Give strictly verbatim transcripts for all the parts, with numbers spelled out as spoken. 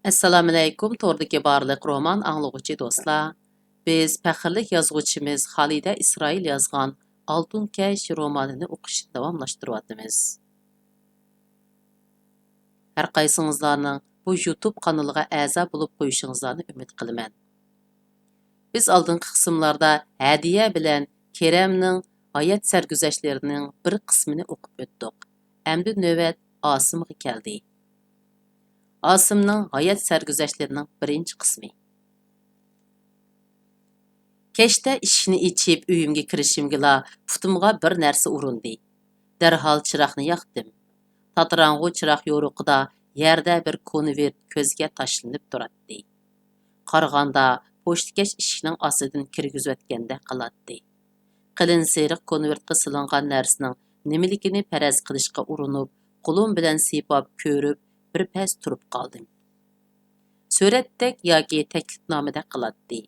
ئەسسالامۇئەلەيكۇم، توردىكى بارلىق رومان ئاڭلىغۇچى دوستلار. بىز پەخىرلىك يازغۇچىمىز خالىدە ئىسرائىل يازغان ئالتۇن كەش رومانىنى ئوقۇشنى داۋاملاشتۇرۇۋاتىمىز. ھەر قايسىڭىزلارنىڭ بۇ يۇتۇب قانىلىغا ئەزا بولۇپ قويۇشىڭىزلارنى ئۈمىد قىلىمەن. بىز ئالدىنقى قىسىملاردا ھەدىيە بىلەن كېرەمنىڭ ھايات سەرگۈزەشتلىرىنىڭ بىر قىسمىنى ئوقۇپ ئۆتتۇق. ئەمدى نۆۋەت ئاسىمغا كەلدى. ئاسىمنىڭ ھايات سەرگۈزەشتلىرىنىڭ بىرىنچى قىسمى. كەچتە ئىشىكنى ئېچىپ ئۆيۈمگە كىرىشىمگىلا پۇتۇمغا بىر نەرسە ئۇرۇندى. دەرھال چىراغنى ياقتىم. تاتىراڭغۇ چىراغ يورۇقىدا يەردە بىر كونۋېرت كۆزگە تاشلىنىپ تۇراتتى. قارىغاندا پوچتىكەش ئىشىكنىڭ ئاستىدىن كىرگۈزۈۋەتكەندەك قىلاتتى. قېلىن سېرىق كونۋېرتقا سېلىنغان نەرسىنىڭ نېمىلىكىنى پەرەز قىلىشقا ئۇرۇنۇپ، قولۇم بىلەن سىيپاپ كۆرۈپ، بىر پەس تۇرۇپ قالدىم. سۈرەتتەك ياكى تەكلىپنامىدەك قىلاتتى،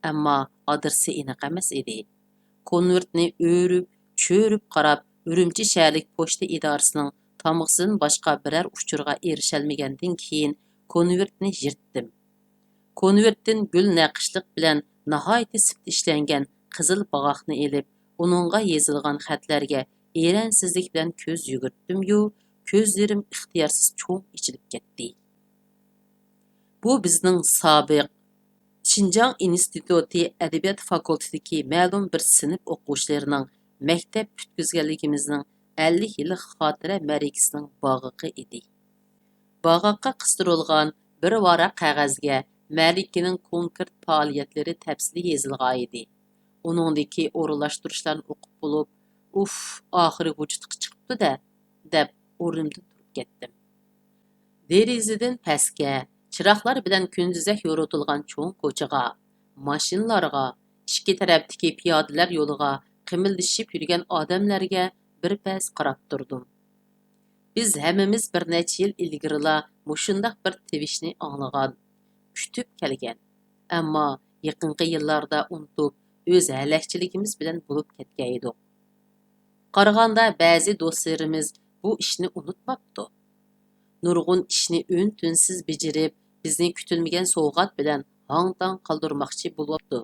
ئەمما ئادرېسى ئېنىق ئەمەس ئىدى. كونۋېرتنى ئۆرۈپ، چۆرۈپ قاراپ، ئۈرۈمچى شەھەرلىك پوچتا ئىدارىسىنىڭ تامغىسىدىن باشقا بىرەر ئۇچۇرغا ئېرىشەلمىگەندىن كېيىن، كونۋېرتنى يىرتتىم. كونۋېرتتىن گۈل نەقىشلىق بىلەن ناھايىتى سىپتا ئىشلەنگەن قىزىل باغاقنى ئېلىپ، ئۇنىڭغا يېزىلغان خەتلەرگە ئېرەنسىزلىك بىلەن كۆز يۈگۈرتتۈميۇ، كۆزلىرىم ئىختىيارسىز چوڭ ئېچىلىپ كەتتى. بۇ بىزنىڭ سابىق شىنجاڭ ئىنستىتۇتى ئەدەبىيات فاكۇلتېتىدىكى مەلۇم بىر سىنىپ ئوقۇغۇچىلىرىنىڭ مەكتەپ پۈتكۈزگەنلىكىمىزنىڭ ئەللىك يىللىق خاتىرە مەرىكىسىنىڭ باغىقى ئىدى. باغاققا قىستۇرۇلغان بىر ۋاراق قەغەزگە مەرىكىنىڭ كونكرېت پائالىيەتلىرى تەپسىلىي يېزىلغانىدى. ئۇنىڭدىكى ئورۇنلاشتۇرۇشلارنى ئوقۇپ بولۇپ، ئۇف، ئاخىرى ۋۇجۇدقا چىقىپتۇ-دە، دەپ ئورنۇمدىن تۇرۇپ كەتتىم. دېرىزىدىن پەسكە، چىراغلار بىلەن كۈندۈزەك يورۇتۇلغان چوڭ كوچىغا، ماشىنىلارغا، ئىككى تەرەپتىكى پىيادىلەر يولىغا قىمىلدىشىپ يۈرگەن ئادەملەرگە بىر پەس قاراپ تۇردۇم. بىز ھەممىمىز بىر نەچچە يىل ئىلگىرىلا مۇشۇنداق بىر تىۋىشنى ئاڭلىغان، كۈتۈپ كەلگەن. ئەمما يېقىنقى يىللاردا ئۇنتۇپ، ئۆز ھەلەكچىلىكىمىز بىلەن بولۇپ كەتكەن ئىدۇق. قارىغاندا بەزى دوستلىرىمىز بۇ ئىشنى ئۇنتۇماپتۇ. نۇرغۇن ئىشنى ئۈن-تىنسىز بېجىرىپ، بىزنى كۈتۈلمىگەن سوۋغات بىلەن ھاڭ-تاڭ قالدۇرماقچى بولۇۋاپتۇ.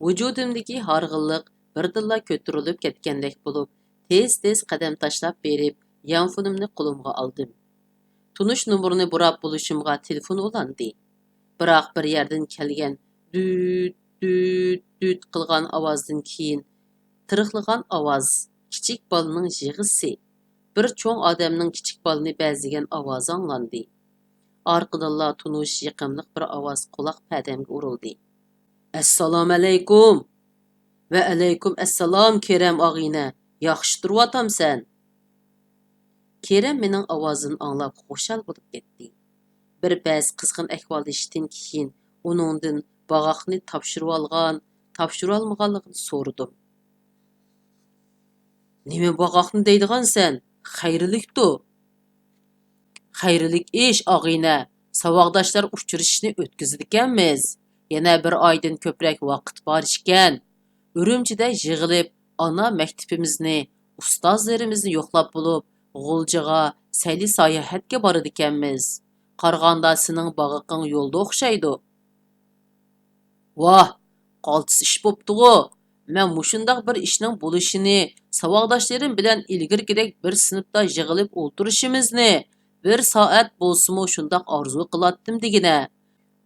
ۋۇجۇدۇمدىكى ھارغىنلىق بىردىنلا كۆتۈرۈلۈپ كەتكەندەك بولۇپ، تېز-تېز قەدەم تاشلاپ بېرىپ، يانفونۇمنى قولۇمغا ئالدىم. تونۇش نومۇرىنى بۇراپ بولۇشۇمغا تېلېفون ئۇلاندى. بىراق بىر يەردىن كەلگەن دۈت، دۈت، دۈت قىلغان ئاۋازدىن كېيىن تىرىقلىغان ئاۋاز، كىچىك بالىنىڭ يىغىسى، بىر چوڭ ئادەمنىڭ كىچىك بالىنى بەزلىگەن ئاۋازى ئاڭلاندى. ئارقىدىنلا تونۇش يېقىملىق بىر ئاۋاز قۇلاق پەدەمگە ئۇرۇلدى. ئەسسالامۇئەلەيكۇم! ۋەئەلەيكۇم ئەسسالام، كېرەم ئاغىنە، ياخشى تۇرۇۋاتامسەن؟ كېرەم مېنىڭ ئاۋازىمنى ئاڭلاپ خۇشال بولۇپ كەتتى. بىر پەس قىزغىن ئەھۋاللىشىشتىن كېيىن ئۇنىڭدىن باغاقنى تاپشۇرۇۋالغان، تاپشۇرالمىغانلىقىنى سورىدىم. نېمە باغاقنى دەيدىغانسەن؟ خەيرلىكتۇ. خەيرلىك ئىش، ئاغىنە. ساۋاقداشلار ئۇچرىشىشنى ئۆتكۈزىدىكەنمىز. يەنە بىر ئايدىن كۆپرەك ۋاقىت بار ئىكەن. ئۈرۈمچىدە يىغىلىپ، ئانا مەكتىپىمىزنى، ئۇستازلىرىمىزنى يوقلاپ بولۇپ، غۇلجىغا سەيلە ساياھەتكە بارىدىكەنمىز. قارىغاندا سېنىڭ باغىقىڭ يولدا ئوخشايدۇ. ۋاھ، قالتىس ئىش بوپتىغۇ! مەن مۇشۇنداق بىر ئىشنىڭ بولۇشىنى، ساۋاقداشلىرىم بىلەن ئىلگىرىكىدەك بىر سىنىپتا يىغىلىپ ئولتۇرۇشىمىزنى بىر سائەت بولسىمۇ شۇنداق ئارزۇ قىلاتتىم دېگىنە.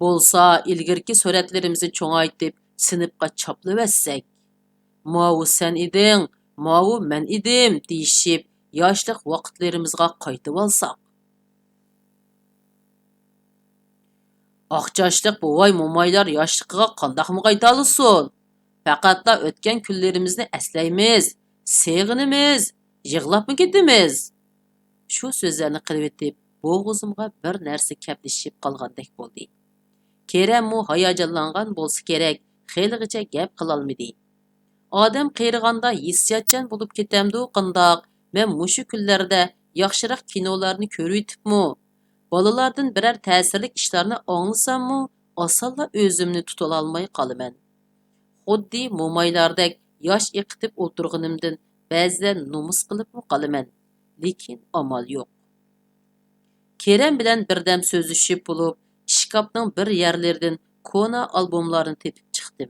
بولسا ئىلگىرىكى سۈرەتلىرىمىزنى چوڭايتىپ سىنىپقا چاپلىۋەتسەك. ماۋۇ سەن ئىدىڭ، ماۋۇ مەن ئىدىم دېيىشىپ ياشلىق ۋاقىتلىرىمىزغا قايتىۋالساق. ئاق چاچلىق بوۋاي-مومايلار ياشلىقىغا قانداقمۇ قايتالىسۇن؟ پەقەتلا ئۆتكەن كۈنلىرىمىزنى ئەسلەيمىز، سېغىنىمىز، يىغلاپمۇ كېتىمىز. شۇ سۆزلەرنى قىلىۋېتىپ، بوغۇزۇمغا بىر نەرسە كەپلىشىپ قالغاندەك بولدى. كېرەممۇ ھاياجانلانغان بولسا كېرەك، خېلىغىچە گەپ قىلالمىدى. ئادەم قېرىغاندا ھېسسىياتچان بولۇپ كېتەمدۇ قانداق؟ مەن مۇشۇ كۈنلەردە ياخشىراق كىنولارنى كۆرۈۋېتىپمۇ، بالىلاردىن بىرەر تەسىرلىك ئىشلارنى ئاڭلىساممۇ، ئاسانلا ئۆزۈمنى تۇتۇۋالالماي قالىمەن. خۇددى مومايلاردەك ياش ئېقىتىپ ئولتۇرغىنىمدىن بەزىدە نومۇس قىلىپمۇ قالىمەن. لېكىن ئامال يوق. كېرەم بىلەن بىردەم سۆزلىشىپ بولۇپ، ئىشكاپنىڭ بىر يەرلىرىدىن كونا ئالبوملارنى تېپىپ چىقتىم.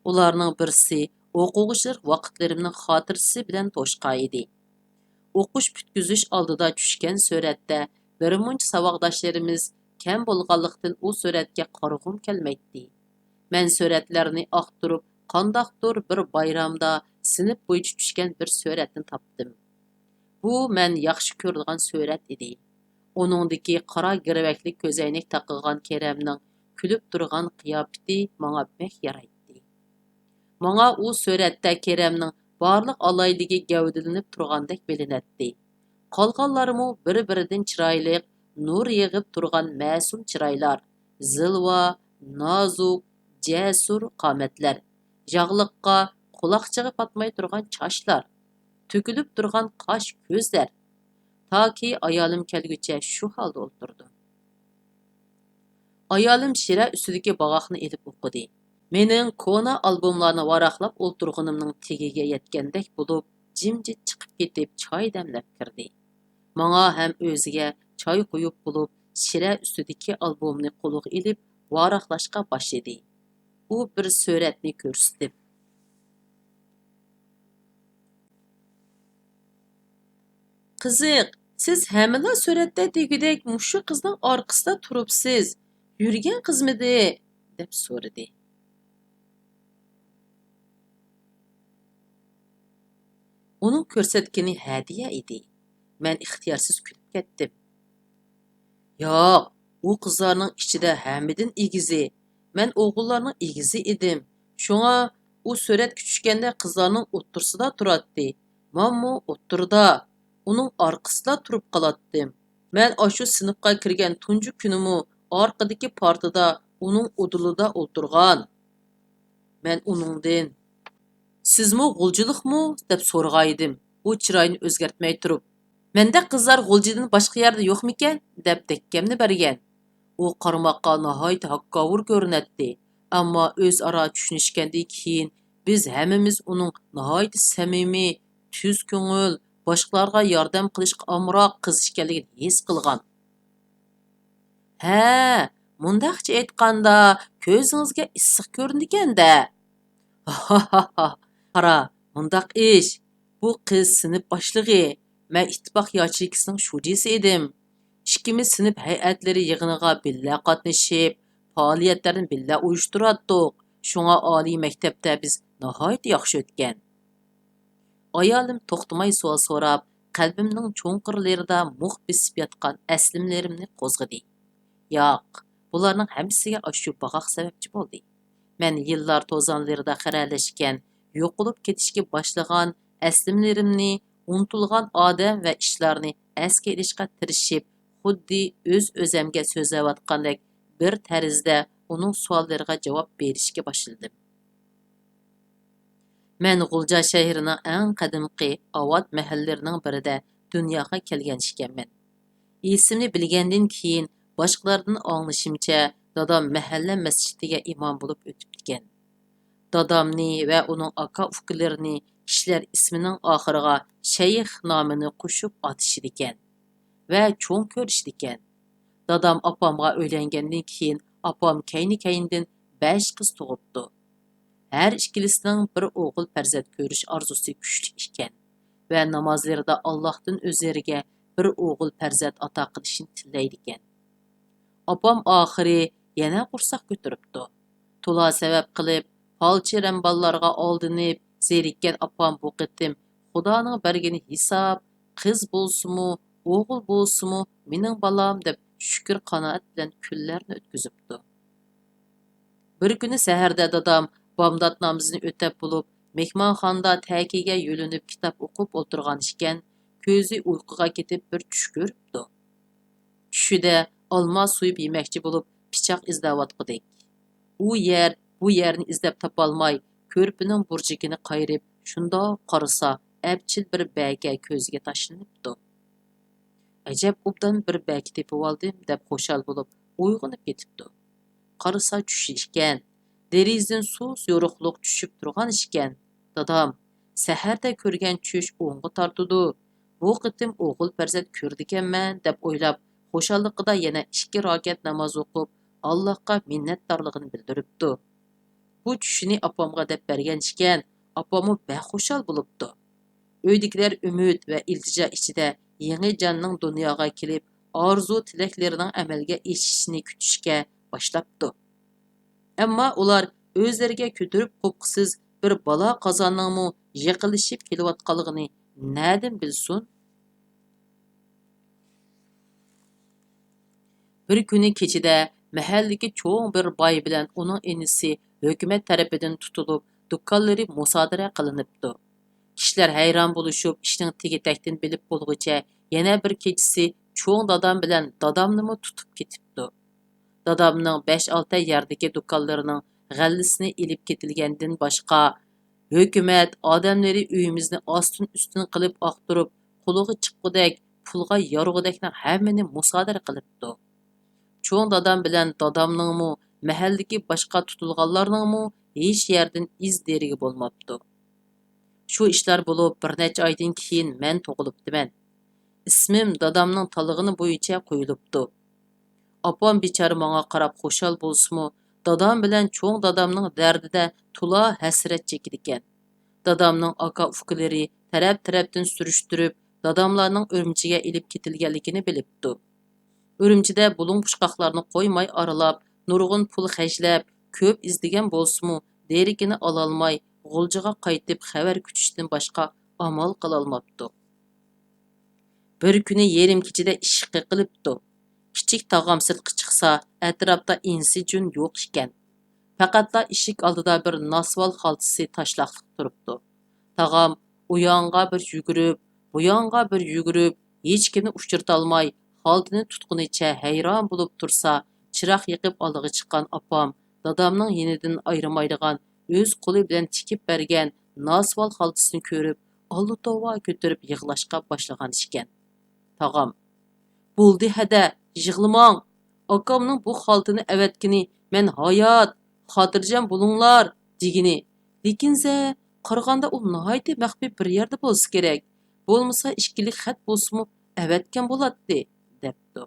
ئۇلارنىڭ بىرسى ئوقۇغۇچىلىق ۋاقىتلىرىمنىڭ خاتىرىسى بىلەن توشقان ئىدى. ئوقۇش پۈتكۈزۈش ئالدىدا چۈشكەن سۈرەتتە بىرمۇنچە ساۋاقداشلىرىمىز كەم بولغانلىقتىن، ئۇ سۈرەتكە قارىغۇم كەلمەيتتى. مەن سۈرەتلەرنى ئاختۇرۇپ، قانداقتۇر بىر بايرامدا سىنىپ بويىچە چۈشكەن بىر سۈرەتنى تاپتىم. بۇ مەن ياخشى كۆرىدىغان سۈرەت ئىدى. ئۇنىڭدىكى قارا گىرۋەكلىك كۆزەينەك تاقىغان كېرەمنىڭ كۈلۈپ تۇرغان قىياپىتى ماڭا بەك يارايتتى. ماڭا ئۇ سۈرەتتە كېرەمنىڭ بارلىق ئالاھىدىلىكى گەۋدىلىنىپ تۇرغاندەك بىلىنەتتى. قالغانلارمۇ بىر-بىرىدىن چىرايلىق، نۇر يېغىپ تۇرغان مەسۇم چىرايلار، زىلۋا، نازۇك، جەسۇر قامەتلەر، ياغلىققا، قۇلاقچىغا پاتماي تۇرغان چاچلار، تۆكۈلۈپ تۇرغان قاش-كۆزلەر. تاكى ئايالىم كەلگۈچە شۇ ھالدا ئولتۇردۇم. ئايالىم شىرە ئۈستىدىكى باغاقنى ئېلىپ ئوقۇدى. مېنىڭ كونا ئالبوملارنى ۋاراقلاپ ئولتۇرغىنىمنىڭ تېگىگە يەتكەندەك بولۇپ، جىمجىت چىقىپ كېتىپ، چاي دەملەپ كىردى. ماڭا ھەم ئۆزىگە چاي قۇيۇپ بولۇپ، شىرە ئۈستىدىكى ئالبومنى قولىغا ئېلىپ، ۋاراقلاشقا باشلىدى. ئۇ بىر سۈرەتنى كۆرسىتىپ، «قىزىق، سىز ھەممىلا سۈرەتتە دېگۈدەك مۇشۇ قىزنىڭ ئارقىسىدا تۇرۇپسىز. يۈرگەن قىزمىدى؟» دەپ سورىدى. ئۇنىڭ كۆرسەتكىنى ھەدىيە ئىدى. مەن ئىختىيارسىز كۈلۈپ كەتتىم. ياق، ئۇ قىزلارنىڭ ئىچىدە ھەممىدىن ئېگىزى. مەن ئوغۇللارنىڭ ئېگىزى ئىدىم. شۇڭا ئۇ سۈرەتكە چۈشكەندە قىزلارنىڭ ئوتتۇرىسىدا تۇراتتى. مەنمۇ ئوتتۇرىدا، ئۇنىڭ ئارقىسىدا تۇرۇپ قالاتتىم. مەن ئاشۇ سىنىپقا كىرگەن تۇنجى كۈنىمۇ ئارقىدىكى پارتىدا ئۇنىڭ ئۇدۇلىدا ئولتۇرغان. مەن ئۇنىڭدىن، «سىزمۇ غۇلجىلىقمۇ؟» دەپ سورىغانىدىم، ئۇ چىرايىنى ئۆزگەرتمەي تۇرۇپ، «مەندەك قىزلار غۇلجىدىن باشقا يەردە يوقمىكەن؟» دەپ دەككەمنى بەرگەن. ئۇ قارىماققا ناھايىتى ھاكاۋۇر كۆرۈنەتتى، ئەمما ئۆزئارا چۈشىنىشكەندىن كېيىن، بىز ھەممىمىز ئۇنىڭ ناھايىتى سەمىمىي، تۈز كۆڭۈل، باشقىلارغا ياردەم قىلىشقا ئامراق قىز ئىكەنلىكىنى ھېس قىلغان. ھە، مۇنداقچە ئېيتقاندا، كۆزىڭىزگە ئىسسىق كۆرۈنىدىكەن-دە. قارا، مۇنداق ئىش، بۇ قىز سىنىپ باشلىقى، مەن ئىتتىپاق ياچېيكىسىنىڭ شۇجىسى ئىدىم. ئىككىمىز سىنىپ ھەيئەتلىرى يىغىنىغا بىللە قاتنىشىپ، پائالىيەتلەرنى بىللە ئۇيۇشتۇراتتۇق، شۇڭا ئالىي مەكتەپتە بىز ناھايىتى ياخشى ئۆتكەن. ئايالىم توختىماي سوئال سوراپ، قەلبىمنىڭ چوڭقۇرلىرىدا مۇخ بېسىپ ياتقان ئەسلىمىلىرىمنى قوزغىدى. ياق، بۇلارنىڭ ھەممىسىگە ئاشۇ باغاق سەۋەبچى بولدى. مەن يىللار توزانلىرىدا خىرەلەشكەن، يوقىلىپ كېتىشكە باشلىغان ئەسلىمىلىرىمنى، ئۇنتۇلغان ئادەم ۋە ئىشلارنى ئەسكە ئېلىشقا تىرىشىپ، خۇددى ئۆز-ئۆزەمگە سۆزلەۋاتقاندەك بىر تەرزدە ئۇنىڭ سوئاللىرىغا جاۋاب بېرىشكە باشلىدىم. مەن غۇلجا شەھىرىنىڭ ئەڭ قەدىمكى ئاۋات مەھەللىلىرىنىڭ بىرىدە دۇنياغا كەلگەن ئىكەنمەن. ئېسىمنى بىلگەندىن كېيىن، باشقىلاردىن ئاڭلىشىمچە، دادام مەھەللە مەسچىتىگە ئىمام بولۇپ ئۆتۈپتىكەن. دادامنى ۋە ئۇنىڭ ئاكا-ئۇكىلىرىنى كىشىلەر ئىسمىنىڭ ئاخىرىغا شەيخ نامىنى قوشۇپ ئاتىشىدىكەن ۋە چوڭ كۆرۈشىدىكەن. دادام ئاپامغا ئۆيلەنگەندىن كېيىن، ئاپام كەينى-كەينىدىن بەش قىز تۇغۇپتۇ. ھەر ئىككىلىسىنىڭ بىر ئوغۇل پەرزەنت كۆرۈش ئارزۇسى كۈچلۈك ئىكەن ۋە نامازلىرىدا ئاللاھتىن ئۆزلىرىگە بىر ئوغۇل پەرزەنت ئاتا قىلىشنى تىلەيدىكەن. ئاپام ئاخىرى يەنە قورساق كۆتۈرۈپتۇ. تولا سەۋەب قىلىپ، پالچى-رەمباللارغا ئالدىنىپ زېرىككەن ئاپام بۇ قېتىم خۇدانىڭ بەرگىنى ھېساب، قىز بولسىمۇ، ئوغۇل بولسىمۇ مېنىڭ بالام دەپ شۈكۈر-قانائەت بىلەن كۈنلەرنى ئۆتكۈزۈپتۇ. بىر كۈنى سەھەردە دادام بامدات نامىزىنى ئۆتەپ بولۇپ، مېھمانخانىدا تەكىيگە يۆلىنىپ كىتاب ئوقۇپ ئولتۇرغان ئىكەن، كۆزى ئۇيقۇغا كېتىپ بىر چۈش كۆرۈپتۇ. چۈشىدە ئالما سويۇپ يېمەكچى بولۇپ، پىچاق ئىزدەۋاتقۇدەك. ئۇ يەر، بۇ يەرنى ئىزدەپ تاپالماي، كۆرپىنىڭ بۇرجىكىنى قايرىپ، شۇنداق قارىسا، ئەپچىل بىر بەكە كۆزىگە تاشلىنىپتۇ. «ئەجەب، ئوبدان بىر بەكە تېپىۋالدىم» دەپ خۇشال بولۇپ ئويغىنىپ كېتىپتۇ. قارىسا، چۈش ئىكەن. دېرىزىدىن سۇس يورۇقلۇق چۈشۈپ تۇرغان ئىكەن. «دادام، سەھەردە كۆرگەن چۈش ئوڭغا تارتىدۇ. بۇ قېتىم ئوغۇل پەرزەنت كۆرىدىكەنمەن» دەپ ئويلاپ، خۇشاللىقىدا يەنە ئىككى راكەت ناماز ئوقۇپ، ئاللاھقا مىننەتدارلىقىنى بىلدۈرۈپتۇ. بۇ چۈشىنى ئاپامغا دەپ بەرگەن ئىكەن، ئاپاممۇ بەك خۇشال بولۇپتۇ. ئۆيدىكىلەر ئۈمىد ۋە ئىلتىجا ئىچىدە يېڭى جاننىڭ دۇنياغا كېلىپ، ئارزۇ تىلەكلىرىنىڭ ئەمەلگە ئېشىشىنى كۈتۈشكە باشلاپتۇ. ئەمما ئۇلار ئۆزلىرىگە كۆتۈرۈپ قوپقۇسىز بىر بالا قازاننىڭمۇ يېقىنلىشىپ كېلىۋاتقانلىقىنى نەدىن بىلسۇن؟ بىر كۈنى كېچىدە مەھەللىدىكى چوڭ بىر باي بىلەن ئۇنىڭ ئىنىسى ھۆكۈمەت تەرىپىدىن تۇتۇلۇپ، دۇكانلىرى مۇسادىرە قىلىنىپتۇ. كىشىلەر ھەيران بولۇشۇپ، ئىشنىڭ تېگى-تەكتىنى بىلىپ بولغۇچە، يەنە بىر كېچىسى چوڭ دادام بىلەن دادامنىمۇ تۇتۇپ كېتىپتۇ. دادامنىڭ بەش-ئالتە يەردىكى دۇكانلىرىنىڭ غەللىسىنى ئېلىپ كېتىلگەندىن باشقا، ھۆكۈمەت ئادەملىرى ئۆيىمىزنى ئاستىن-ئۈستۈن قىلىپ ئاختۇرۇپ، قولىغا چىققۇدەك، پۇلغا يارىغۇدەكنىڭ ھەممىنى مۇسادىرە قىلىپتۇ. چوڭ دادام بىلەن دادامنىڭمۇ، مەھەللىدىكى باشقا تۇتۇلغانلارنىڭمۇ ھېچ يەردىن ئىز-دېرىكى بولماپتۇ. شۇ ئىشلار بولۇپ بىر نەچچە ئايدىن كېيىن مەن تۇغۇلۇپتىمەن. ئىسمىم دادامنىڭ تاللىغىنى بويىچە قويۇلۇپتۇ. ئاپام بىچارە ماڭا قاراپ خۇشال بولسىمۇ، دادام بىلەن چوڭ دادامنىڭ دەردىدە تولا ھەسرەت چېكىدىكەن. دادامنىڭ ئاكا-ئۇكىلىرى تەرەپ-تەرەپتىن سۈرۈشتۈرۈپ، داداملارنىڭ ئۈرۈمچىگە ئېلىپ كېتىلگەنلىكىنى بىلىپتۇ. ئۈرۈمچىدە بۇلۇڭ-پۇچقاقلارنى قويماي ئارىلاپ، نۇرغۇن پۇل خەجلەپ، كۆپ ئىزدىگەن بولسىمۇ، دېرىكىنى ئالالماي، غۇلجىغا قايتىپ خەۋەر كۈتۈشتىن باشقا ئامال قىلالماپتۇ. بىر كۈنى يېرىم كېچىدە ئىشىك قېقىلىپتۇ. كىچىك تاغام سىرتقا چىقسا، ئەتراپتا ئىنسى-جۇن يوق ئىكەن. پەقەتلا ئىشىك ئالدىدا بىر ناسۋال خالتىسى تاشلاقلىق تۇرۇپتۇ. تاغام ئۇيانغا بىر يۈگۈرۈپ، بۇيانغا بىر يۈگۈرۈپ، ھېچكىمنى ئۇچرىتالماي، خالتىنى تۇتقىنىچە ھەيران بولۇپ تۇرسا، چىراغ يېقىپ ئالدىغا چىققان ئاپام دادامنىڭ يېنىدىن ئايرىمايدىغان ئۆز قولى بىلەن تىكىپ بەرگەن ناسۋال خالتىسىنى كۆرۈپ، ئاللا توۋا كۆتۈرۈپ يىغلاشقا باشلىغان ئىكەن. تاغام، «بولدى ھەدە، يىغلىماڭ. ئاكامنىڭ بۇ خالتىنى ئەۋەتكىنى مەن ھايات، خاتىرجەم بولۇڭلار» دېگىنى. لېكىن زە، قارىغاندا ئۇ ناھايىتى مەخپىي بىر يەردە بولسا كېرەك. بولمىسا ئىككىلىك خەت بولسىمۇ ئەۋەتكەن بولاتتى، دەپتۇ.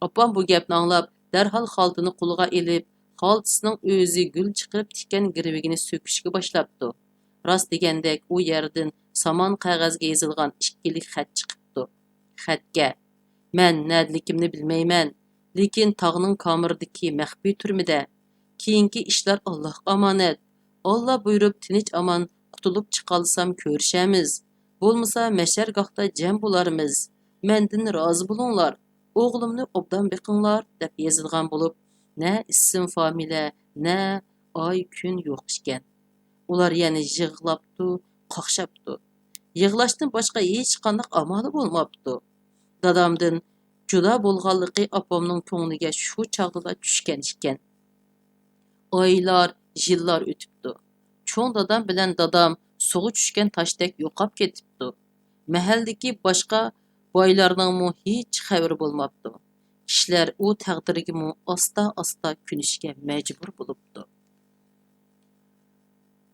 ئاپام بۇ گەپنى ئاڭلاپ، دەرھال خالتىنى قولىغا ئېلىپ، خالتىسىنىڭ ئۆزى گۈل چىقىرىپ تىككەن گىرۋىكىنى سۆكۈشكە باشلاپتۇ. راست دېگەندەك، ئۇ يەردىن سامان قەغەزگە يېزىلغان ئىككىلىك خەت چىقىپتۇ. خەتكە، «مەن نەدىلىكىمنى بىلمەيمەن، لېكىن تاغنىڭ كامىرىدىكى مەخپىي تۈرمىدە. كېيىنكى ئىشلار ئاللاھقا ئامانەت. ئاللا بۇيرۇپ، تىنچ-ئامان قۇتۇلۇپ چىقالىسام كۆرۈشەرمىز. بولمىسا، مەشەرگاھتا جەم بولارمىز. مەندىن رازى بولۇڭلار. ئوغلۇمنى ئوبدان بېقىڭلار» دەپ يېزىلغان بولۇپ، نە ئىسىم-فامىلە، نە ئاي-كۈن يوق ئىكەن. ئۇلار يەنە يىغلاپتۇ، قاقشاپتۇ. يىغلاشتىن باشقا ھېچقانداق ئامالى بولماپتۇ. دادامدىن جۇدا بولغانلىقى ئاپامنىڭ كۆڭلىگە شۇ چاغدىلا چۈشكەن ئىكەن. ئايلار، يىللار ئۆتۈپتۇ. چوڭ دادام بىلەن دادام سۇغا چۈشكەن تاشتەك يوقاپ كېتىپتۇ. مەھەللىدىكى باشقا بايلارنىڭمۇ ھېچ خەۋىرى بولماپتۇ. كىشىلەر ئۇ تەقدىرگىمۇ ئاستا-ئاستا كۆنۈشكە مەجبۇر بولۇپتۇ.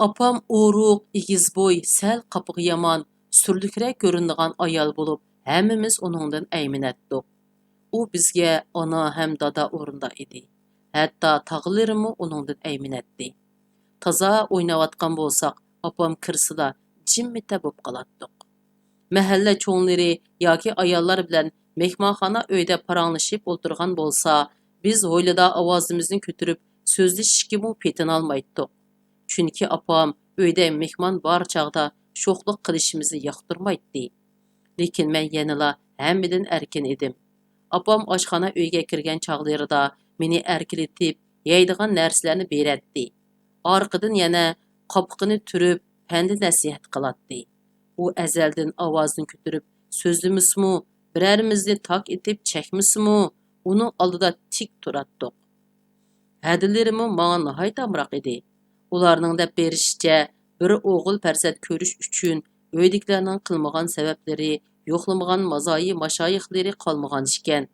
ئاپام ئورۇق، ئېگىز بوي، سەل قاپىقى يامان، سۈرلۈكرەك كۆرۈنىدىغان ئايال بولۇپ، ھەممىمىز ئۇنىڭدىن ئەيمىنەتتۇق. ئۇ بىزگە ئانا ھەم دادا ئورنىدا ئىدى. ھەتتا تاغىلىرىمۇ ئۇنىڭدىن ئەيمىنەتتى. تازا ئويناۋاتقان بولساق، ئاپام كىرسىلا جىممىتە بولۇپ قالاتتۇق. مەھەللە چوڭلىرى ياكى ئاياللار بىلەن مېھمانخانا ئۆيدە پاراڭلىشىپ ئولتۇرغان بولسا، بىز ھويلىدا ئاۋازىمىزنى كۆتۈرۈپ سۆزلىشىشكىمۇ پېتىنالمايتتۇق. چۈنكى ئاپام ئۆيدە مېھمان بار چاغدا شوخلۇق قىلىشىمىزنى ياقتۇرمايتتى. لېكىن مەن يەنىلا ھەممىدىن ئەركىن ئىدىم. ئاپام ئاشخانا ئۆيگە كىرگەن چاغلىرىدا مېنى ئەركىلىتىپ، يەيدىغان نەرسىلەرنى بېرەتتى. ئارقىدىن يەنە قاپىقىنى تۈرۈپ، پەندى-نەسىھەت قىلاتتى. ئۇ ئەزەلدىن ئاۋازىنى كۆتۈرۈپ سۆزلىمىسىمۇ، بىرەرىمىزنى تاك ئېتىپ چەكمىسىمۇ، ئۇنىڭ ئالدىدا تىك تۇراتتۇق. ھەدىلىرىمۇ ماڭا ناھايىتى ئامراق ئىدى. ئۇلارنىڭ دەپ بېرىشىچە، بىر ئوغۇل پەرزەنت كۆرۈش ئۈچۈن ئۆيدىكىلەرنىڭ قىلمىغان سەۋەبلىرى، يوقلىمىغان مازايى-ماشايىخلىرى قالمىغان ئىكەن.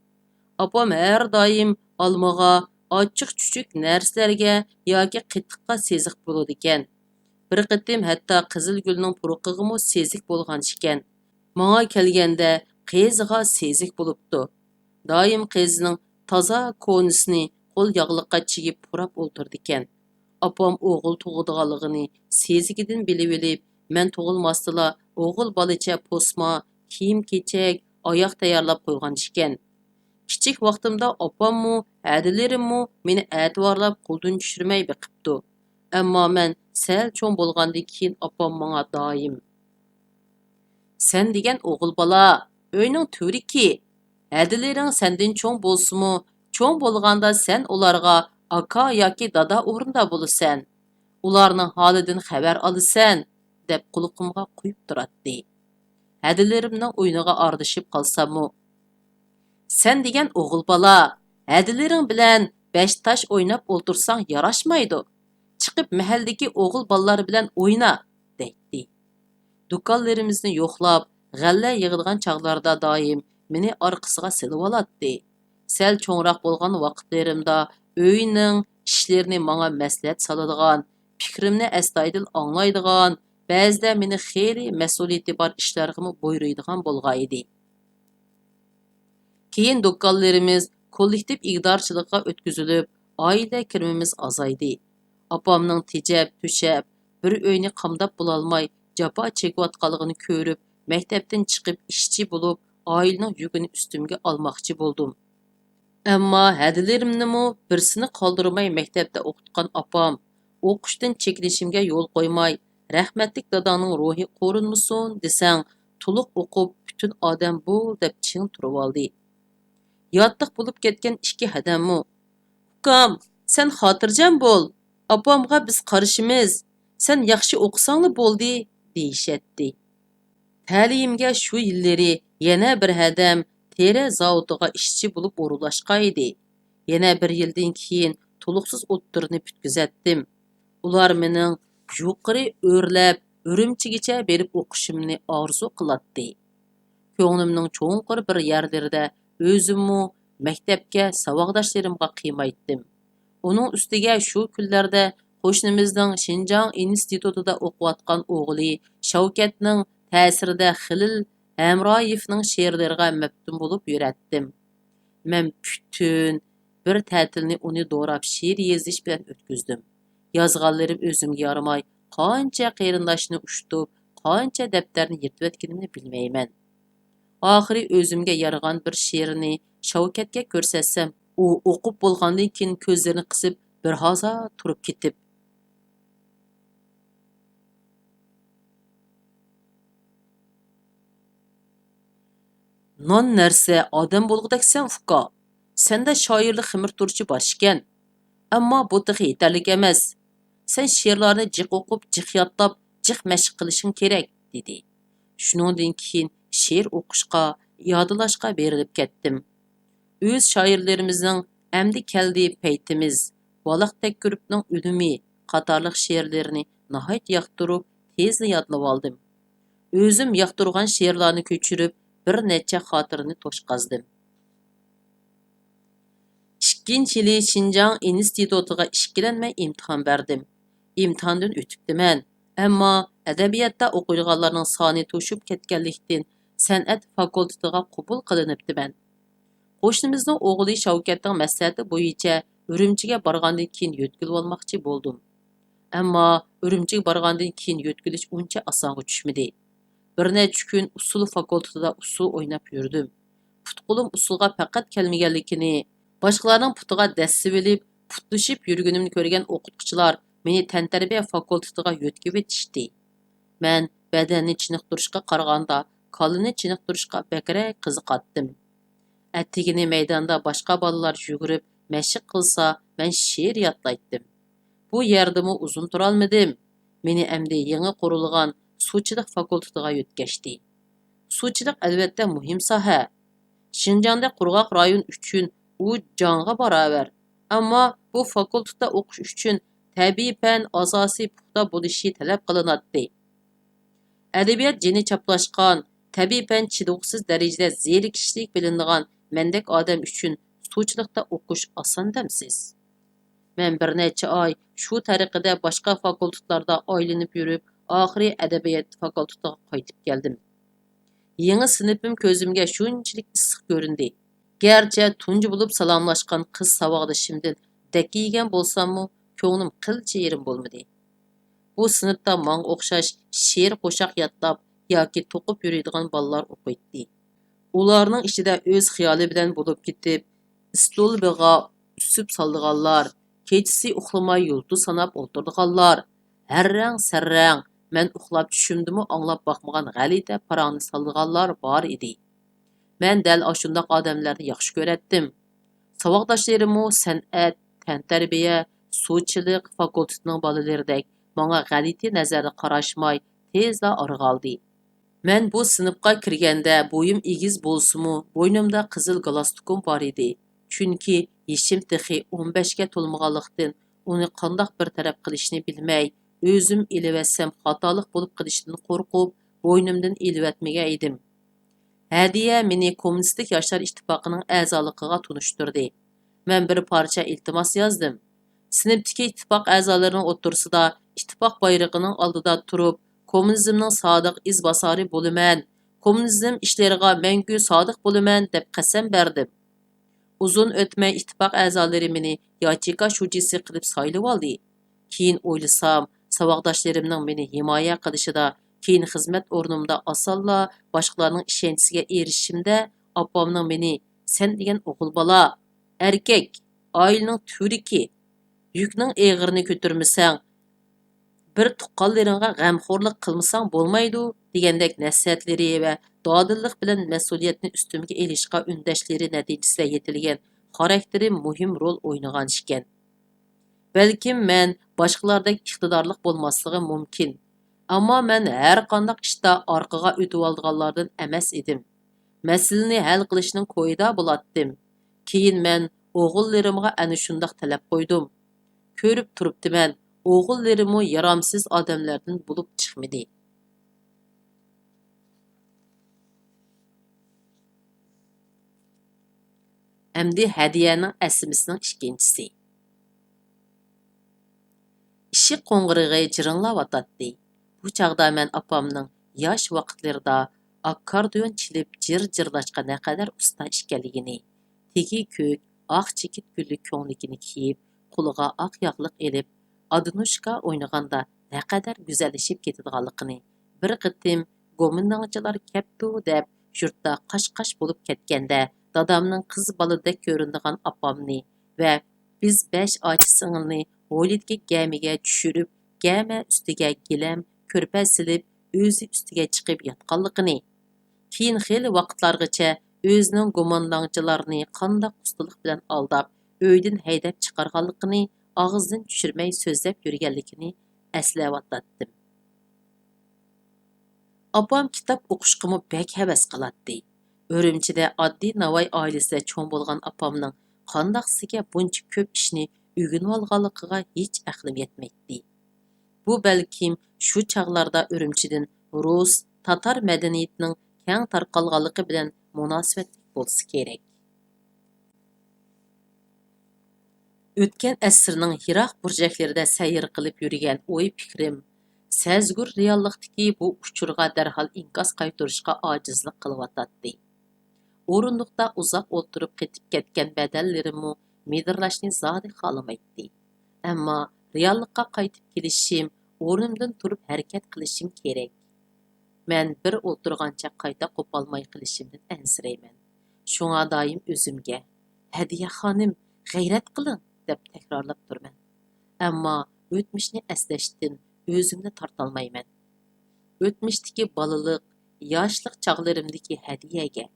ئاپام ھەر دائىم ئالمىغا، ئاچچىق-چۈچۈك نەرسىلەرگە ياكى قېتىققا سېزىق بولىدىكەن. بىر قېتىم ھەتتا قىزىلگۈلنىڭ پۇرىقىغىمۇ سېزىك بولغان ئىكەن. ماڭا كەلگەندە قىزىغا سېزىك بولۇپتۇ. دائىم قىزىنىڭ تازا كونىسىنى قول ياغلىققا چىگىپ پۇراپ ئولتۇرىدىكەن. ئاپام ئوغۇل تۇغىدىغانلىقىنى سېزىكىدىن بىلىۋېلىپ، مەن تۇغۇلماستىلا ئوغۇل بالىچە پوسما، كىيىم-كېچەك، ئاياغ تەييارلاپ قويغان ئىكەن. كىچىك ۋاقتىمدا ئاپاممۇ، ھەدىلىرىممۇ مېنى ئەتىۋارلاپ قولدىن چۈشۈرمەي بېقىپتۇ. ئەمما مەن سەل چوڭ بولغاندىن كېيىن ئاپام ماڭا دائىم، سەن دېگەن ئوغۇل بالا، ئۆينىڭ تۈۋرۈكى. ھەدىلىرىڭ سەندىن چوڭ بولسىمۇ، چوڭ بولغاندا سەن ئۇلارغا ئاكا ياكى دادا ئورنىدا بولىسەن. ئۇلارنىڭ ھالىدىن خەۋەر ئالىسەن، دەپ قۇلىقىمغا قۇيۇپ تۇراتتى. ھەدىلىرىمنىڭ ئويۇنىغا ئارىلىشىپ قالساممۇ، سەن دېگەن ئوغۇل بالا، ھەدىلىرىڭ بىلەن بەش تاش ئويناپ ئولتۇرساڭ ياراشمايدۇ. چىقىپ مەھەللىدىكى ئوغۇل بالىلار بىلەن ئوينا، دەيتتى. دۇكانلىرىمىزنى يوقلاپ، غەللە يىغىدىغان چاغلاردا دائىم مېنى ئارقىسىغا سېلىۋالاتتى. سەل چوڭراق بولغان ۋاقىتلىرىمدا ئۆينىڭ ئىشلىرىنى ماڭا مەسلىھەت سالىدىغان، پىكرىمنى ئەستايىدىل ئاڭلايدىغان، بەزىدە مېنى خېلى مەسئۇلىيىتى بار ئىشلارغىمۇ بۇيرۇيدىغان بولغانىدى. كېيىن دۇكانلىرىمىز كوللېكتىپ ئىگىدارچىلىقىغا ئۆتكۈزۈلۈپ، ئائىلە كىرىمىمىز ئازايدى. ئاپامنىڭ تېجەپ، تۆشەپ، بىر ئۆينى قامداپ بولالماي جاپا چېكىۋاتقانلىقىنى كۆرۈپ، مەكتەپتىن چىقىپ ئىشچى بولۇپ، ئائىلىنىڭ يۈكىنى ئۈستۈمگە ئالماقچى بولدۇم. ئەمما ھەدىلىرىمنىمۇ بىرسىنى قالدۇرماي مەكتەپتە ئوقۇتقان ئاپام، ئوقۇشتىن چېكىنىشىمگە يول قويماي، رەھمەتلىك داداڭنىڭ روھى قورۇنمىسۇن دېسەڭ، تولۇق ئوقۇپ، پۈتۈن ئادەم بول دەپ چىڭ تۇرۇۋالدى. ياتلىق بولۇپ كەتكەن ئىككى ھەدەممۇ، ئۇكام، سەن خاتىرجەم بول، ئاپامغا بىز قارىشىمىز، سەن ياخشى ئوقۇساڭلا بولدى، دېيىشەتتى. تەلىيىمگە شۇ يىللىرى يەنە بىر ھەدەم تېرە زاۋۇتىغا ئىشچى بولۇپ ئورۇنلاشقان ئىدى. يەنە بىر يىلدىن كېيىن تولۇقسىز ئوتتۇرىنى پۈتكۈزەتتىم. ئۇلار مېنىڭ يۇقىرى ئۆرلەپ، ئۈرۈمچىگىچە بېرىپ ئوقۇشۇمنى ئارزۇ قىلاتتى. كۆڭلۈمنىڭ چوڭقۇر بىر يەرلىرىدە ئۆزۈممۇ مەكتەپكە، ساۋاقداشلىرىمغا قىيمايتتىم. ئۇنىڭ ئۈستىگە شۇ كۈنلەردە قوشنىمىزنىڭ شىنجاڭ ئىنستىتۇتىدا ئوقۇۋاتقان ئوغلى شەۋكەتنىڭ تەسىرىدە خېلىل ھەمرايېۋنىڭ شېئىرلىرىغا مەپتۇن بولۇپ يۈرەتتىم. مەن پۈتۈن بىر تەتىلنى ئۇنى دوراپ شېئىر يېزىش بىلەن ئۆتكۈزدۈم. يازغانلىرىم ئۆزۈمگە يارىماي، قانچە قېرىنداشنى ئۇشتۇپ، قانچە دەپتەرنى يىرتىۋەتكىنىمنى بىلمەيمەن. ئاخىرى ئۆزۈمگە يارىغان بىر شېئىرنى شەۋكەتكە كۆرسەتسەم، ئۇ ئوقۇپ بولغاندىن كېيىن كۆزلىرىنى قىسىپ، بىر ھازا تۇرۇپ كېتىپ، نان نەرسە ئادەم بولغۇدەكسەن، ئۇكا. سەندە شائىرلىق خىمىر تۇرۇچى بار ئىكەن. ئەمما بۇ تېخى يېتەرلىك ئەمەس. سەن شېئىرلارنى جىق ئوقۇپ، جىق يادلاپ، جىق مەشىق قىلىشىڭ كېرەك، دېدى. شۇنىڭدىن كېيىن شېئىر ئوقۇشقا، يادلاشقا بېرىلىپ كەتتىم. ئۆز شائىرلىرىمىزنىڭ ئەمدى كەلدى پەيتىمىز، بالاق تەككۈرۈپنىڭ ئۆلۈمى قاتارلىق شېئىرلىرىنى ناھايىتى ياقتۇرۇپ، تېزلا يادلىۋالدىم. ئۆزۈم ياقتۇرغان شېئىرلارنى كۆچۈرۈپ، بىر نەچچە خاتىرىنى توشقازدىم. ئىككىنچى يىلى شىنجاڭ ئىنستىتۇتىغا ئىككىلەنمەي ئىمتىھان بەردىم. ئىمتىھاندىن ئۆتۈپتىمەن. ئەمما ئەدەبىياتتا ئوقۇيدىغانلارنىڭ سانى توشۇپ كەتكەنلىكتىن، سەنئەت فاكۇلتېتىغا قوبۇل قىلىنىپتىمەن. قوشنىمىزنىڭ ئوغلى شەۋكەتنىڭ مەسلىھەتى بويىچە ئۈرۈمچىگە بارغاندىن كېيىن يۆتكىلىۋالماقچى بولدۇم. ئەمما ئۈرۈمچىگە بارغاندىن كېيىن يۆتكىلىش ئۇنچە ئاسانغا چۈشمىدى. بىر نەچچە كۈن ئۇسسۇل فاكۇلتېتىدا ئۇسسۇل ئويناپ يۈردۈم. پۇت-قولۇم ئۇسسۇلغا پەقەت كەلمىگەنلىكىنى، باشقىلارنىڭ پۇتىغا دەسسىۋېلىپ، پۇتلىشىپ يۈرگىنىمنى كۆرگەن ئوقۇتقۇچىلار مېنى تەنتەربىيە فاكۇلتېتىغا يۆتكىۋېتىشتى. مەن بەدەننى چېنىقتۇرۇشقا قارىغاندا، كاللىنى چېنىقتۇرۇشقا بەكرەك قىزىقاتتىم. ئەتىگىنى مەيداندا باشقا بالىلار يۈگۈرۈپ، مەشىق قىلسا، مەن شېئىر يادلايتتىم. بۇ يەردىمۇ ئۇزۇن تۇرالمىدىم. مېنى ئەمدى يېڭى قۇرۇلغان سۇچىلىق فاكۇلتېتىغا يۆتكەشتى. سۇچىلىق، ئەلۋەتتە، مۇھىم ساھە. شىنجاڭدەك قۇرغاق رايون ئۈچۈن ئۇ جانغا باراۋەر. ئەمما بۇ فاكۇلتېتتا ئوقۇش ئۈچۈن تەبىئىي پەن ئاساسىي پۇختا بولۇشى تەلەپ قىلىناتتى. ئەدەبىيات جېنى چاپلاشقان، تەبىئىي پەن چىدىغۇسىز دەرىجىدە زېرىكىشلىك بىلىنىدىغان مەندەك ئادەم ئۈچۈن سۇچىلىقتا ئوقۇش ئاسان دەمسىز؟ مەن بىر نەچچە ئاي شۇ تەرىقىدە باشقا فاكۇلتېتلاردا ئايلىنىپ يۈرۈپ، ئاخىرى ئەدەبىيات فاكۇلتېتىغا قايتىپ كەلدىم. يېڭى سىنىپىم كۆزۈمگە شۇنچىلىك ئىسسىق كۆرۈندى. گەرچە تۇنجى بولۇپ سالاملاشقان قىز ساۋاقدىشىمدىن دەككە يېگەن بولساممۇ، كۆڭلۈم قىلچە يېرىم بولمىدى. بۇ سىنىپتا ماڭا ئوخشاش شېئىر قوشاق يادلاپ ياكى توقۇپ يۈرىدىغان بالىلار ئوقۇيتتى. ئۇلارنىڭ ئىچىدە ئۆز خىيالى بىلەن بولۇپ كېتىپ، ئىستۇلبىغا ئۈسۈپ سالىدىغانلار، كېچىسى ئۇخلىماي يۇلتۇز ساناپ ئولتۇرىدىغانلار، ھەررەڭ-سەررەڭ، مەن ئۇخلاپ چۈشۈمدىمۇ ئاڭلاپ باقمىغان غەلىتە پاراڭنى سالىدىغانلار بار ئىدى. مەن دەل ئاشۇنداق ئادەملەرنى ياخشى كۆرەتتىم. ساۋاقداشلىرىممۇ سەنئەت، تەنتەربىيە، سۇچىلىق فاكۇلتېتىنىڭ بالىلىرىدەك ماڭا غەلىتە نەزەردە قاراشماي، تېزلا ئارىغا ئالدى. مەن بۇ سىنىپقا كىرگەندە بويۇم ئېگىز بولسىمۇ، بوينۇمدا قىزىل گالستۇكۇم بار ئىدى. چۈنكى يېشىم تېخى ئون بەشكە تولمىغانلىقتىن، ئۇنى قانداق بىر تەرەپ قىلىشنى بىلمەي، ئۆزۈم ئېلىۋەتسەم خاتالىق بولۇپ قېلىشىدىن قورقۇپ، بوينۇمدىن ئېلىۋەتمىگەن ئىدىم. ھەدىيە مېنى كوممۇنىستىك ياشلار ئىتتىپاقىنىڭ ئەزالىقىغا تونۇشتۇردى. مەن بىر پارچە ئىلتىماس يازدىم. سىنىپتىكى ئىتتىپاق ئەزالىرىنىڭ ئوتتۇرىسىدا ئىتتىپاق بايرىقىنىڭ ئالدىدا تۇرۇپ، كوممۇنىزمنىڭ سادىق ئىزباسارى بولىمەن، كوممۇنىزم ئىشلىرىغا مەڭگۈ سادىق بولىمەن دەپ قەسەم بەردىم. ئۇزۇن ئۆتمەي ئىتتىپاق ئەزالىرى مېنى ياچېيكا شۇجىسى قىلىپ سايلىۋالدى. كېيىن ئويلىسام، ساۋاقداشلىرىمنىڭ مېنى ھىمايە قىلىشىدا، كېيىن خىزمەت ئورنۇمدا ئاسانلا باشقىلارنىڭ ئىشەنچىسىگە ئېرىشىشىمدە ئاپامنىڭ مېنى، «سەن دېگەن ئوغۇل بالا، ئەركەك، ئائىلىنىڭ تۈۋرۈكى، يۈكنىڭ ئېغىرىنى كۆتۈرمىسەڭ، بىر تۇغقانلىرىڭغا غەمخورلۇق قىلمىساڭ بولمايدۇ» دېگەندەك نەسىھەتلىرى ۋە دادىللىق بىلەن مەسئۇلىيەتنى ئۈستۈمگە ئېلىشقا ئۈندەشلىرى نەتىجىسىدە يېتىلگەن خاراكتېرىم مۇھىم رول ئوينىغانىكەن. بەلكىم مەن باشقىلاردەك ئىقتىدارلىق بولماسلىقىم مۇمكىن، ئەمما مەن ھەرقانداق ئىشتا ئارقىغا ئۆتۈۋالىدىغانلاردىن ئەمەس ئىدىم. مەسىلىنى ھەل قىلىشنىڭ كويىدا بولاتتىم. كېيىن مەن ئوغۇللىرىمغا ئەنە شۇنداق تەلەپ قويدۇم. كۆرۈپ تۇرۇپتىمەن، ئوغۇللىرىممۇ يارامسىز ئادەملەردىن بولۇپ چىقمىدى. ئەمدى ھەدىيەنىڭ ئەسلىمىسىنىڭ ئىككىنچىسى. ئىشىك قوڭغۇرىقى جىرىڭلاۋاتاتتى. بۇ چاغدا مەن ئاپامنىڭ ياش ۋاقىتلىرىدا ئاككوردىيون چېلىپ جىر-جىرلاشقا نەقەدەر ئۇستا ئىكەنلىكىنى، تېگى كۆك، ئاق چېكىت گۈللۈك كۆڭلىكىنى كىيىپ، قولىغا ئاق ياغلىق ئېلىپ، ئادىنوشكا ئوينىغاندا نەقەدەر گۈزەللىشىپ كېتىدىغانلىقىنى، بىر قېتىم گومىنداڭچىلار كەپتۇ دەپ، يۇرتتا قاش-قاش بولۇپ كەتكەندە، دادامنىڭ قىز بالىدەك كۆرۈنىدىغان ئاپامنى ۋە بىز بەش ئاچا-سىڭىلنى ھويلىدىكى گەمىگە چۈشۈرۈپ، گەمە ئۈستىگە گىلەم، كۆرپە سېلىپ، ئۆزى ئۈستىگە چىقىپ ياتقانلىقىنى، كېيىن خېلى ۋاقىتلارغىچە ئۆزىنىڭ گومانداڭچىلارنى قانداق ئۇستىلىق بىلەن ئالداپ، ئۆيدىن ھەيدەپ چىقارغانلىقىنى، ئاغزىدىن چۈشۈرمەي سۆزلەپ يۈرگەنلىكىنى ئەسلەۋاتاتتىم. ئاپام كىتاب ئوقۇشقىمۇ بەك ھەۋەس قىلاتتى. ئۈرۈمچىدە ئاددىي ناۋاي ئائىلىسىدە چوڭ بولغان ئاپامنىڭ قانداقسىگە بۇنچە كۆپ ئىشنى ئۆگىنىۋالغانلىقىغا ھېچ ئەقلىم يەتمەيتتى. بۇ بەلكىم شۇ چاغلاردا ئۈرۈمچىدىن رۇس، تاتار مەدەنىيىتىنىڭ كەڭ تارقالغانلىقى بىلەن مۇناسىۋەتلىك بولسا كېرەك. ئۆتكەن ئەسىرنىڭ يىراق بۇرجەكلىرىدە سەير قىلىپ يۈرگەن ئوي-پىكرىم، سەزگۈر رېئاللىقتىكى بۇ ئۇچۇرغا دەرھال ئىنكاس قايتۇرۇشقا ئاجىزلىق قىلىۋاتاتتى. ئورۇندۇقتا ئۇزاق ئولتۇرۇپ قېتىپ كەتكەن بەدەنلىرىممۇ مىدىرلاشنى زادى خالىمايتتى. ئەمما رېئاللىققا قايتىپ كېلىشىم، ئورنۇمدىن تۇرۇپ ھەرىكەت قىلىشىم كېرەك. مەن بىر ئولتۇرغانچە قايتا قوپالماي قېلىشىمدىن ئەنسىرەيمەن. شۇڭا دائىم ئۆزۈمگە، «ھەدىيە خانىم، غەيرەت قىلىڭ!» دەپ تەكرارلاپ تۇرىمەن. ئەمما ئۆتمۈشنى ئەسلەشتىن ئۆزۈمنى تارتالمايمەن. ئۆتمۈشتىكى بالىلىق، ياشلىق چاغلىرىمدىكى ھەدىيەگە،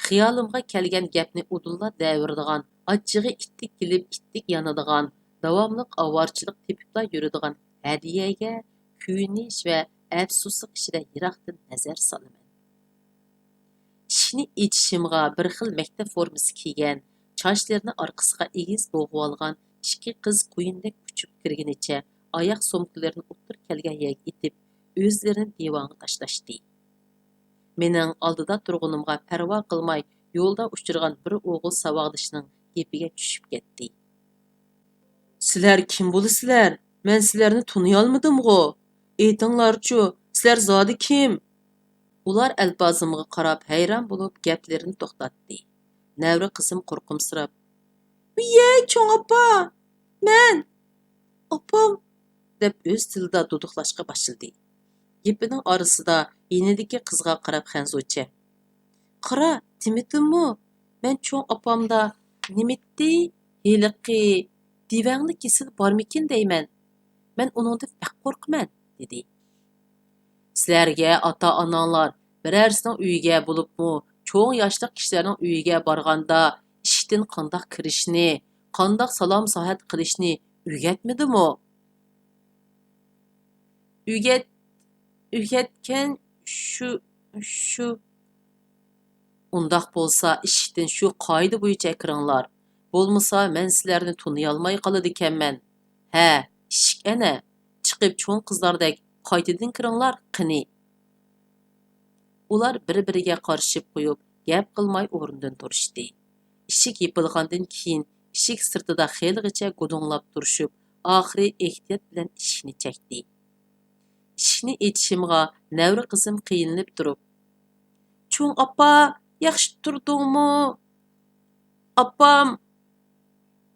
خىيالىمغا كەلگەن گەپنى ئۇدۇللا دەۋېرىدىغان، ئاچچىقى ئىتتىك كېلىپ ئىتتىك يانىدىغان، داۋاملىق ئاۋارىچىلىق تېپىپلا يۈرىدىغان ھەدىيەگە كۆيۈنۈش ۋە ئەپسۇسلۇق ئىچىدە يىراقتىن نەزەر سالىمەن. ئىشىكنى ئېچىشىمغا بىر خىل مەكتەپ فورمىسى كىيگەن، چاچلىرىنى ئارقىسىغا ئېگىز بوغۇۋالغان ئىككى قىز قۇيۇندەك ئۇچۇپ كىرگىنىچە ئاياغ سومكىلىرىنى ئوتتۇرا كەلگەن يەرگە ئېتىپ، ئۆزلىرىنى دىۋانغا تاشلاشتى. مېنىڭ ئالدىدا تۇرغىنىمغا پەرۋا قىلماي، يولدا ئۇچرىغان بىر ئوغۇل ساۋاقدىشىنىڭ گېپىگە چۈشۈپ كەتتى. «سىلەر كىم بولىسىلەر؟ مەن سىلەرنى تونۇيالمىدىمغۇ؟ ئېيتىڭلارچۇ، سىلەر زادى كىم؟» ئۇلار ئەلپازىمغا قاراپ ھەيران بولۇپ گەپلىرىنى توختاتتى. نەۋرە قىزىم قورقۇمسىراپ، ۋىيەي، چوڭ ئاپا! مەن! ئاپام! دەپ ئۆز تىلىدا دۇدۇقلاشقا باشلىدى. گېپىنىڭ ئارىسىدا يېنىدىكى قىزغا قاراپ خەنزۇچە، قارا، دېمىدىممۇ؟ مەن چوڭ ئاپامدا نېمىتتى؟ ھېلىقى دىۋەڭلىك كېسىلى بارمىكىن دەيمەن. مەن ئۇنىڭدىن بەك قورقىمەن، دېدى. سىلەرگە ئاتا-ئاناڭلار بىرەرسىنىڭ ئۆيىگە، بولۇپمۇ چوڭ ياشلىق كىشىلەرنىڭ ئۆيىگە بارغاندا ئىشىكتىن قانداق كىرىشنى، قانداق سالام-ساھەت قىلىشنى ئۆگەتمىدىمۇ؟ ئۆگەت-، ئۆگەتكەن شۇ، شۇ. ئۇنداق بولسا ئىشىكتىن شۇ قائىدە بويىچە كىرىڭلار. بولمىسا مەن سىلەرنى تونۇيالماي قالىدىكەنمەن. ھە، ئىشىك ئەنە. چىقىپ چوڭ قىزلاردەك قايتىدىن كىرىڭلار، قېنى. ئۇلار بىر-بىرىگە قارىشىپ قويۇپ، گەپ قىلماي ئورنىدىن تۇرۇشتى. ئىشىك يېپىلغاندىن كېيىن، ئىشىك سىرتىدا خېلىغىچە گۇدۇڭلاپ تۇرۇشۇپ، ئاخىرى ئېھتىيات بىلەن ئىشىكنى چەكتى. ئىشىكنى ئېچىشىمغا نەۋرە قىزىم قىينىلىپ تۇرۇپ، چوڭ ئاپا، ياخشى تۇردۇڭمۇ؟ ئاپام،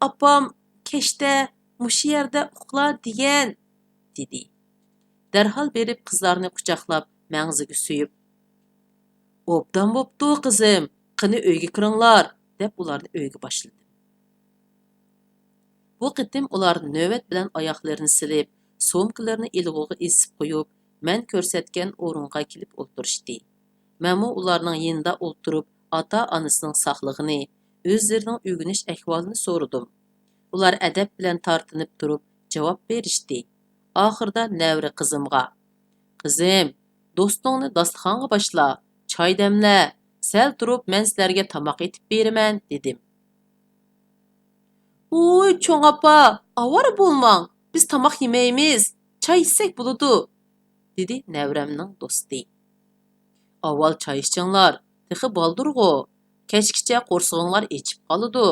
ئاپام كەچتە مۇشۇ يەردە ئۇخلا دېگەن، دېدى. دەرھال بېرىپ قىزلارنى قۇچاقلاپ، مەڭزىگە سۆيۈپ، ئوبدان بوپتۇ، قىزىم، قېنى ئۆيگە كىرىڭلار، دەپ ئۇلارنى ئۆيگە باشلىدىم. بۇ قېتىم ئۇلار نۆۋەت بىلەن ئاياغلىرىنى سېلىپ، سومكىلىرىنى ئىلغۇغا ئېسىپ قويۇپ، مەن كۆرسەتكەن ئورۇنغا كېلىپ ئولتۇرۇشتى. مەنمۇ ئۇلارنىڭ يېنىدا ئولتۇرۇپ، ئاتا-ئانىسىنىڭ ساقلىقىنى، ئۆزلىرىنىڭ ئۆگىنىش ئەھۋالىنى سورىدىم. ئۇلار ئەدەپ بىلەن تارتىنىپ تۇرۇپ جاۋاب بېرىشتى. ئاخىرىدا نەۋرە قىزىمغا، قىزىم، دوستۇڭنى داستىخانغا باشلا، چاي دەملە، سەل تۇرۇپ مەن سىلەرگە تاماق ئېتىپ بېرىمەن، دېدىم. ۋوي، چوڭ ئاپا، ئاۋارە بولماڭ، بىز تاماق يېمەيمىز، چاي ئىچسەك بولىدۇ، دېدى نەۋرەمنىڭ دوستى. ئاۋۋال چاي ئىچىڭلار، تېخى بالدۇرغۇ، كەچكىچە قورسىقىڭلار ئېچىپ قالىدۇ.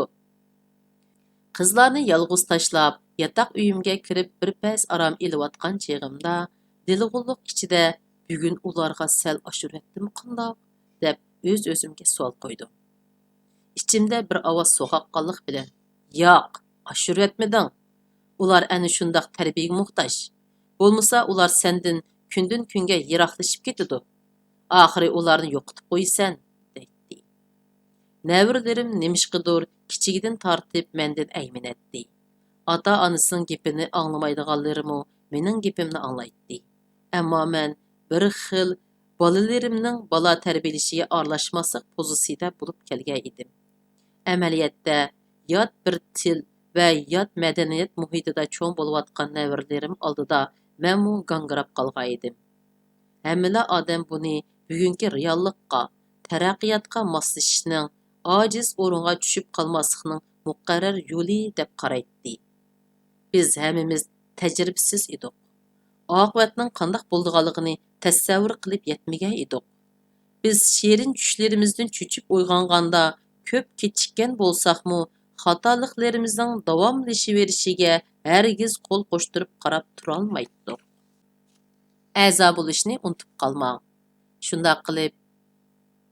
قىزلارنى يالغۇز تاشلاپ، ياتاق ئۆيۈمگە كىرىپ بىر پەس ئارام ئېلىۋاتقان چېغىمدا، دىلغۇنلۇق ئىچىدە، بۈگۈن ئۇلارغا سەل ئاشۇرۇۋەتتىم قانداق؟ دەپ ئۆز-ئۆزۈمگە سوئال قويدۇم. ئىچىمدە بىر ئاۋاز سوغۇققانلىق بىلەن، ياق، ئاشۇرۇۋەتمىدىڭ. ئۇلار ئەنە شۇنداق تەربىيەگە موھتاج. بولمىسا ئۇلار سەندىن كۈندىن-كۈنگە يىراقلىشىپ كېتىدۇ. ئاخىرى ئۇلارنى يوقىتىپ قويىسەن، دەيتتى. نەۋرىلىرىم نېمىشقىدۇر كىچىكىدىن تارتىپ مەندىن ئەيمىنەتتى. ئاتا-ئانىسىنىڭ گېپىنى ئاڭلىمايدىغانلىرىمۇ مېنىڭ گېپىمنى ئاڭلايتتى. ئەمما مەن بىر خىل بالىلىرىمنىڭ بالا تەربىيەلىشىگە ئارىلاشماسلىق پوزىتسىيىدە بولۇپ كەلگەن ئىدىم. ئەمەلىيەتتە، يات بىر تىل ۋە يات مەدەنىيەت مۇھىتىدا چوڭ بولۇۋاتقان نەۋرىلىرىم ئالدىدا مەنمۇ گاڭگىراپ قالغان ئىدىم. ھەممىلا ئادەم بۇنى بۈگۈنكى رېئاللىققا، تەرەققىياتقا ماسلىشىشنىڭ، ئاجىز ئورۇنغا چۈشۈپ قالماسلىقنىڭ مۇقەررەر يولى دەپ قارايتتى. بىز ھەممىمىز تەجرىبىسىز ئىدۇق. ئاقىۋەتنىڭ قانداق بولىدىغانلىقىنى تەسەۋۋۇر قىلىپ يەتمىگەن ئىدۇق. بىز شېرىن چۈشلىرىمىزدىن چۆچۈپ ئويغانغاندا، كۆپ كېچىككەن بولساقمۇ، خاتالىقلىرىمىزنىڭ داۋاملىشىۋېرىشىگە ھەرگىز قول قوشتۇرۇپ قاراپ تۇرالمايتتۇق. ئەزا بولۇشنى ئۇنتۇپ قالماڭ. شۇنداق قىلىپ،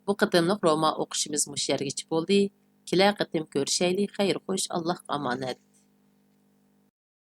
بۇ قېتىملىق رومان ئوقۇشىمىز مۇشۇ يەرگىچە بولدى. كېلەر قېتىم كۆرۈشەيلى. خەير خوش، ئاللاھقا ئامانەت.